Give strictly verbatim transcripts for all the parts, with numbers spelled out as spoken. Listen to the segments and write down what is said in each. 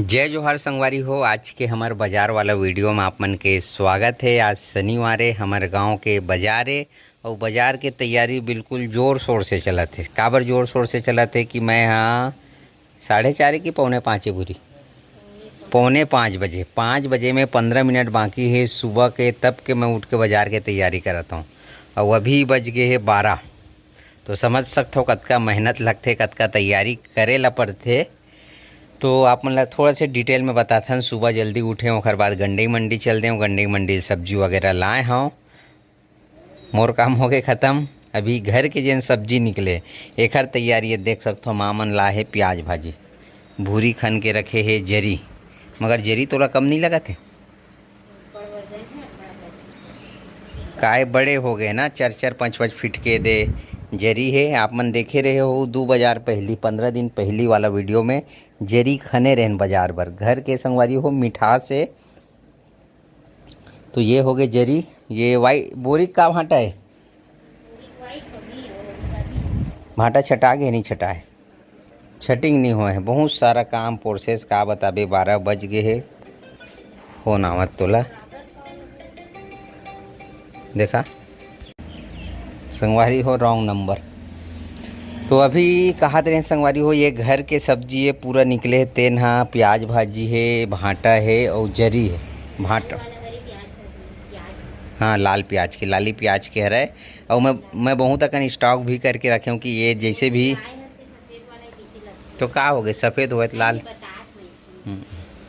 जय जोहार संगवारी हो, आज के हमर बाजार वाला वीडियो में आप मन के स्वागत है। आज शनिवार है, हमर गांव के बाजार है और बाजार के तैयारी बिल्कुल जोर शोर से चलत है। काबर जोर शोर से चलत है कि मैं हाँ साढ़े चार की पौने पाँच बुरी पौने पाँच बजे, पाँच बजे में पंद्रह मिनट बाकी है सुबह के, तब के मैं उठ के बाजार के तैयारी करत हूँ। और अभी बज गए है बारह, तो समझ सकत हो कतका मेहनत लगथे, कतका तैयारी करे ला पड़थे। तो आप मन ला थोड़ा से डिटेल में बताथन। सुबह जल्दी उठे, ओखर बाद गंडई मंडी चल दें, गंडई मंडी सब्जी वगैरह लाए हूँ। मोर काम हो गए खत्म। अभी घर के जेन सब्जी निकले, एखर तैयारी है। देख सकत हो, माँ मन ला है प्याज भाजी, भूरी खन के रखे है जरी, मगर जरी तोला कम नहीं लगत है? काय बड़े हो गए ना, चार चार पाँच पाँच फीट के दे जरी है। आप मन देखे रहे हो दो बाजार पहली, पंद्रह दिन पहली वाला वीडियो में जरी खने रहन बाजार बर। घर के संगवारी हो, मिठास है। तो ये हो गए जरी। ये वाई बोरी का भांटा है? भांटा छटा के नहीं छटा है? छटिंग नहीं हुआ है, बहुत सारा काम प्रोसेस का बताबे। बारह बज गए है, फोन आवत तोला। देखा संगवारी हो, रॉन्ग नंबर। तो अभी कहा रहे संगवारी हो, ये घर के सब्जी ये पूरा निकले है। तेन हा प्याज भाजी है, भांटा है और जरी है। भांटा, हाँ, लाल प्याज के, लाली प्याज के हरे। और मैं मैं बहुत अकन स्टॉक भी करके रखे हूँ कि ये जैसे भी तो का हो गए, सफेद होए तो लाल। हम्म।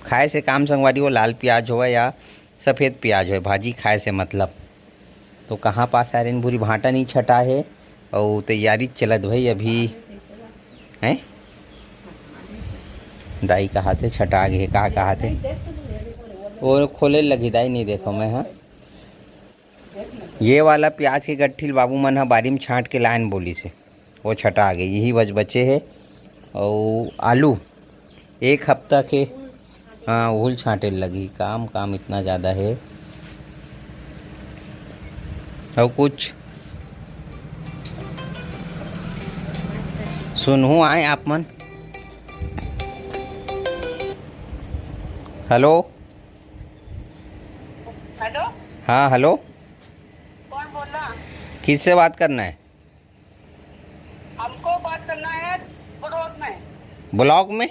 खाए से काम संगवारी हो, लाल प्याज होए या सफेद प्याज होए, भाजी खाए से मतलब। तो कहाँ पास आयरन भूरी भांटा नहीं छटा है और तैयारी चलत भाई अभी, हैं? दाई कहा थे छटा गए, कहा कहा थे? वो खोले लगी दाई, नहीं देखो मैं, हाँ। ये वाला प्याज के गट्ठिल बाबू मन ह बारी में छांट के लाइन बोली से, वो छटा गई, यही बच बचे है। और आलू एक हफ्ता के, हाँ, उहुल छांटे लगी। काम काम इतना ज़्यादा है। और कुछ सुनहु आए आप मन। हेलो। हेलो। हाँ, हेलो। कौन बोल रहा? किससे बात करना है? हमको बात करना है ब्लॉक में। ब्लॉक में?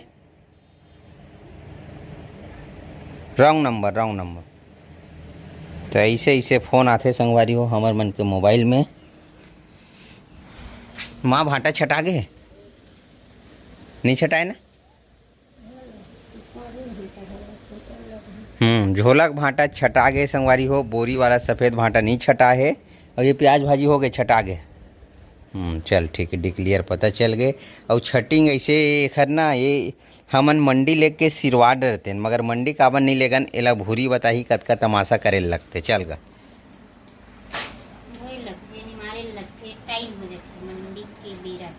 Wrong number, wrong number. तो ऐसे ऐसे फोन आथे संगवारी हो हमर मन के मोबाइल में। माँ भांटा छटा गए, नहीं छटाए ना? हम्म, झोलक भांटा छटा गए संगवारी हो, बोरी वाला सफेद भांटा नहीं छटा है। और ये प्याज भाजी हो गए छटा गए। हम्म, चल ठीक है, डिक्लेयर पता चल गए। और छटिंग ऐसे एखर ना, ये हमन मंडी लेके सिरवा डरते हैं, मगर मंडी काबर नहीं लेगन, एला भूरी बताही कतका तमाशा करे लगते। चल गा। होए लगथे, निमारे लगथे, टाइम हो जाथे मंडी के बेरा,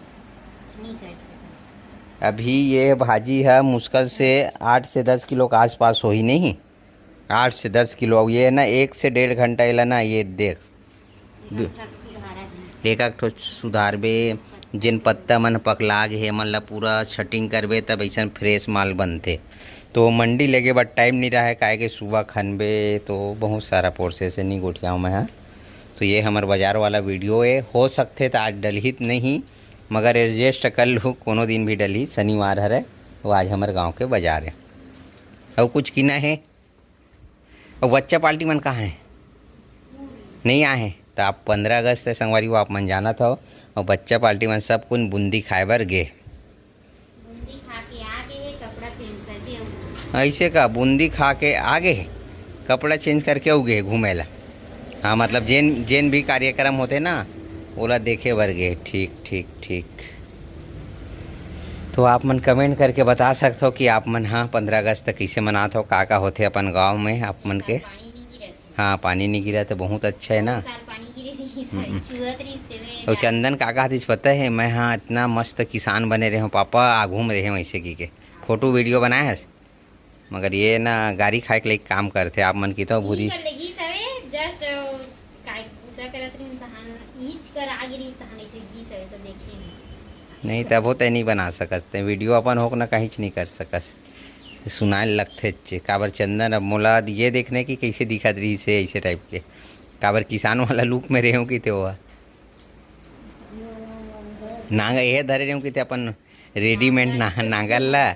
नहीं कर सकत। अभी ये भाजी ह मुश्किल से आठ से दस किलो के आसपास होही, नहीं? आठ से दस किलो। अउ ये ना एक से डेढ़ घंटा एला ना, ये देख, एक आध ठक सुधारत हे। एक आध ठो सुधारबे, जेन पत्ता मन पकला गे हे, एमन ला पूरा छटिंग करबे, तब अइसन फ्रेश माल बनथे। तो मंडी लेगे बर टाइम नहीं रहे, काहे के सुबह खनबे तो बहुत सारा प्रोसेस है, नहीं गोठियाव मैं हा। तो ये हमर बाजार वाला वीडियो है, हो सकथे तो आज डलही त नहीं, मगर एडजस्ट कर लू, कोनो दिन भी डलही, शनिवार हरे, वो आज हमर गांव के बाजार है। और कुछ किना है? और बच्चा पार्टी मन कहाँ है? नहीं आए हैं। तो आप पंद्रह अगस्त है संगवारी, वो आप मन जानत हो, और बच्चा पार्टी मन सब कुन बूंदी खाए बर गे। बूंदी खा के आ गे हे, कपड़ा चेंज करके अउ गे। ऐसे का? बूंदी खा के आ गे हे, कपड़ा चेंज करके अउ गे हे घूमे ला। हाँ, मतलब जेन, जेन भी कार्यक्रम होथे ना, ओला देखे बर गे। ठीक, ठीक, ठीक। तो आप मन कमेंट करके बता सकत हो कि आप मन, हाँ, पंद्रह अगस्त कइसे मनात हो, का का होथे अपन गांव में आप मन के? पानी नहीं गिरत। हाँ, पानी नहीं गिरा तो बहुत अच्छा है ना। साल पानी गिरे रहिस, हम्म। छुअत रहिस तेमे अउ जा- चंदन का का दिस पता है, मैं हाँ इतना मस्त किसान बने रहे हूँ पापा, आ घूम रहे हूँ ऐसे की के। फोटो वीडियो बनाए हस, मगर ये ना गारी खाए के लिए काम करथे आप मन की तो भूरी। कर ले गीस हवे, just, अ, काय भूसा करत रहिन तहन ईच कर आ गिरिस तहन ऐसे गीस हवे तो देखे नहीं। नहीं, तभो तय नहीं बना सकस, ते वीडियो अपन होक ना कहीं नहीं कर सकस। सुनाए लगथे चे, काबर चंदन अब मोला ये देखने की कैसे दिखत रहिस हे, ऐसे टाइप के। काबर किसान वाला लुक में रेहेंव किथे ओहा। नांगर ये धरे रेहेंव किथे अपन रेडीमेड ना, नांगर ला,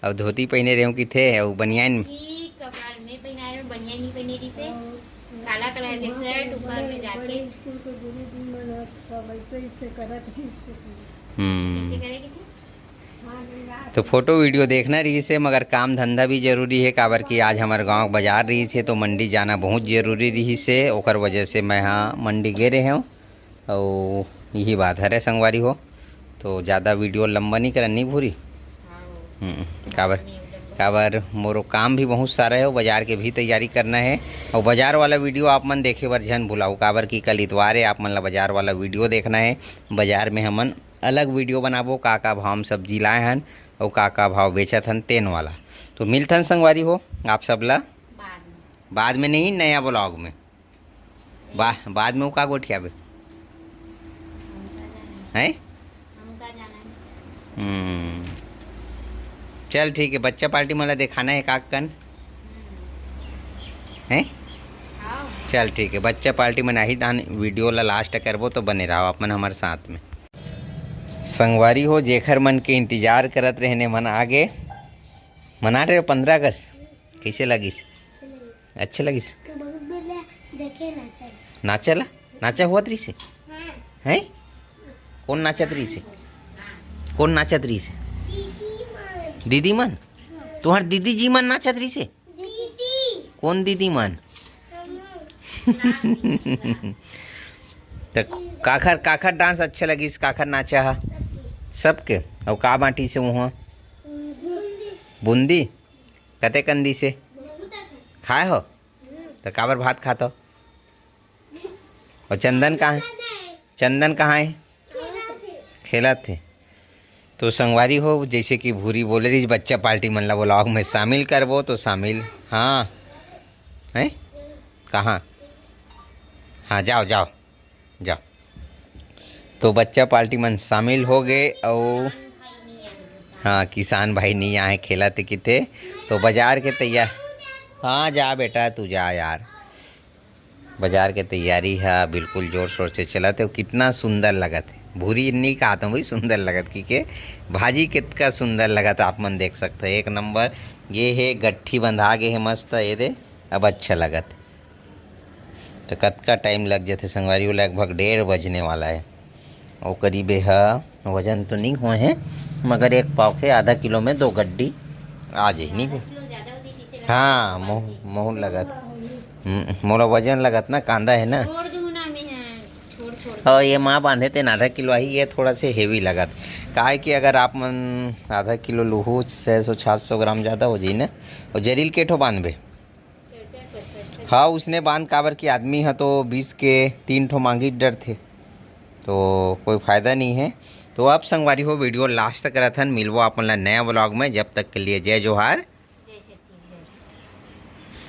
अउ धोती पहिने रेहेंव किथे, अउ बनियान। ही कपड़ा में पहिनाए रहे, बनियान नहीं पहिने रहिस हे। काला कलर के शर्ट, ऊपर में जैकेट। स्कूल के गुरुजी मन ह सब ऐसे, ऐसे करत रहिस हे। हम्म। ऐसे करे किथे? तो फोटो वीडियो देखना रहिस हे, मगर काम धंधा भी जरूरी हे, काबर कि आज हमर गांव के बाजार रहिस हे, तो मंडी जाना बहुत जरूरी रहिस हे, ओकर वजह से मैं हा मंडी गे रेहेंव। अउ यही बात हरे संगवारी हो, तो ज़्यादा वीडियो लंबा नहीं करन, नहीं भूरी। हम्म, काबर, काबर मोरो काम भी बहुत सारा हे, अउ बाजार के भी तैयारी करना हे। अउ बाजार वाला वीडियो आप मन देखे बर झन भुलाहू, काबर कि कल इतवार हे, आप मन ला बाजार वाला वीडियो देखना हे। बाजार में हमन अलग वीडियो बनाबो, का का भाव में सब्जी लाए हन अउ का का भाव बेचत हन, तेन वाला। तो मिलथन संगवारी हो आप सब ला बाद में। बाद में नहीं, नया ब्लॉग में। बा-, बाद में वो का गोठियाबे? हैं? हम्म। चल ठीक है, बच्चा पार्टी मन ला देखाना हे का कन? हैं? चल ठीक है, बच्चा पार्टी मन आही, तहन वीडियो ला लास्ट करबो, तो बने रहो आप मन हमर साथ में। संगवारी हो, जेखर मन के इंतजार करत रहने मन आगे। मना रहे हो पंद्रह अगस्त, कैसे लगिस? अच्छे लगिस? तो बहुत बेर ले देखे नाचा। नाचा ला? नाचा होवत रहिस हे? हाँ। हैं? कौन नाचत रहिस हे? कौन नाचत रहिस हे? दीदी मन। दीदी मन? हाँ। तुम्हार दीदी जी मन नाचत रहिस हे? दीदी। कौन दीदी मन? हम। त काखर, काखर डांस अच्छा लगिस, काखर नाचा हा? सबके। सबके? अउ का बांटिस हे उहाँ? बूंदी। बूंदी? कते कन दिस हे? खाए हो? त काबर भात खात हो? अउ चंदन कहाँ हे? चंदन कहाँ हे? खेलत हे। तो संगवारी हो, जैसे कि भूरी बोले रहिस, बच्चा पार्टी मन ला ब्लॉग में शामिल करबो, तो शामिल, हाँ, हैं? कहाँ? हाँ, जाओ, जाओ, जाओ। तो बच्चा पार्टी मन शामिल हो गए, अउ हाँ, किसान भाई नहीं आए, खेलत हे किथे, तो बाजार के तैयार, हाँ, जा बेटा, तू जा यार। बाजार के तैयारी ह बिल्कुल जोर शोर से चलत हे। कितना सुंदर लगत हे, भूरी नहीं कहत हूँ भाई, सुंदर लगत कि के भाजी कितना सुंदर लगत, आप मन देख सकते हो, एक नंबर। ये हे गट्ठी बंधा गे हे मस्त, ये दे, अब अच्छा लगत हे। तो कतका टाइम लग जथे संगवारी हो, लगभग डेढ़ बजने वाला हे। अउ करीब ए ह वजन तो नहीं होए हे, मगर एक पाव के आधा किलो में दो गड्डी आ जाही, नहीं? हाँ, महू, महू लगत। हम्म, मोला वजन लगत ना, कांदा हे ना। छोड़ दूँ ना मैं, हाँ, छोड़, छोड़। हाँ, ये माँ बांधे तेन आधा किलो आही, ये थोड़ा से हेवी लगत। काहे कि अगर आप मन आधा किलो लूहू, छः सौ सात सौ ग्राम ज़्यादा हो जाही ना, अउ जरील के ठो बांधबे। हाँ, उसने बांध, काबर कि आदमी ह तो बीस के तीन ठो मांगी डरथे, तो कोई फायदा नहीं है। तो अब संगवारी हो, वीडियो लास्ट तक रहथन, मिलबो आप मन ला नया ब्लॉग में। जब तक के लिए जय जोहार,